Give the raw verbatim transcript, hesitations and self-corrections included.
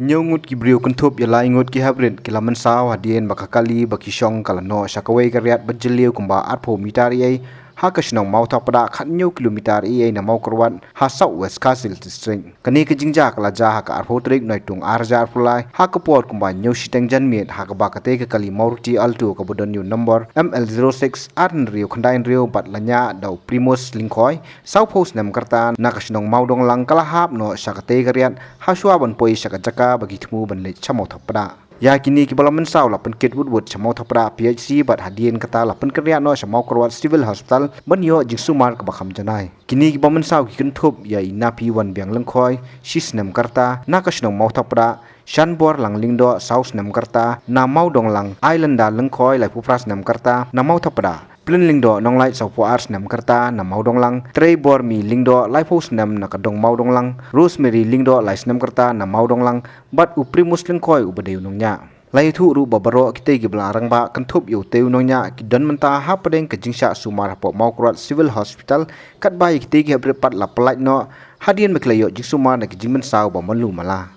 Hynñiew ngut ki briew kynthup ïa lai ngut ki haprit ki la mynsaw hadien ba ka kali ba ki shong ka la noh sha kawei ka riat ba jylliew kumba arphew mitar ei ei ha ka shnong Mawthapdap, khathynñiew kilometer ei ei na Mawkyrwat ha South West Khasi Hills District. Kane ka jingjia ka la jia ha ka arphew tarik Naitung ar hajar arphew lai ha ka por kumba hynñiew shiteng janmiet, ha kaba katei ka kali Maruti Alto kaba don ïa u nombor M L zero six ar hynriew khyndai hynriew bad la ñiah da u Primus Lyngkhoi, sawphew snem ka rta, na ka shnong Mawdonglang ka la hap noh sha katei ka riat hashwa ban poi sha ka jaka ba ki thmu ban leit sha Mawthapdap. Ïa kine kiba la mynsaw la pynkit wut wut sha Mawthapdap P H C bad hadien kata la pynkynriah noh sha Mawkyrwat Civil Hospital ban ïoh jingsumar kaba kham janai. Kine kiba mynsaw ki kynthup ïa i Napiwan Biang Lyngkhoi, shi snem ka rta, na ka shnong Mawthapdap, Shanborlang Lyngdoh, saw snem ka rta, na Mawdonglang, Islander Lyngkhoi, laiphew phra snem ka rta, na Mawthapdap, Plin Lyngdoh Nonglait, sawphew ar snem ka rta, na Mawdonglang, Trei Bormi Lyngdoh, laiphew snem, na ka dong Mawdonglang, Rosemary Lyngdoh, lai snem ka rta, na Mawdonglang, bad u Primus Lyngkhoi uba dei u nongñiah. La ïathuh ruh ba baroh kitei kiba la rangbah kynthup ïa utei u nongñiah ki don mynta hapdeng ka jingshah sumar hapoh Mawkyrwat Civil Hospital, katba ïa kitei ki haprit pat la pyllait noh hadien ba ki la ïoh jingsumar na ki jingmynsaw ba malu mala.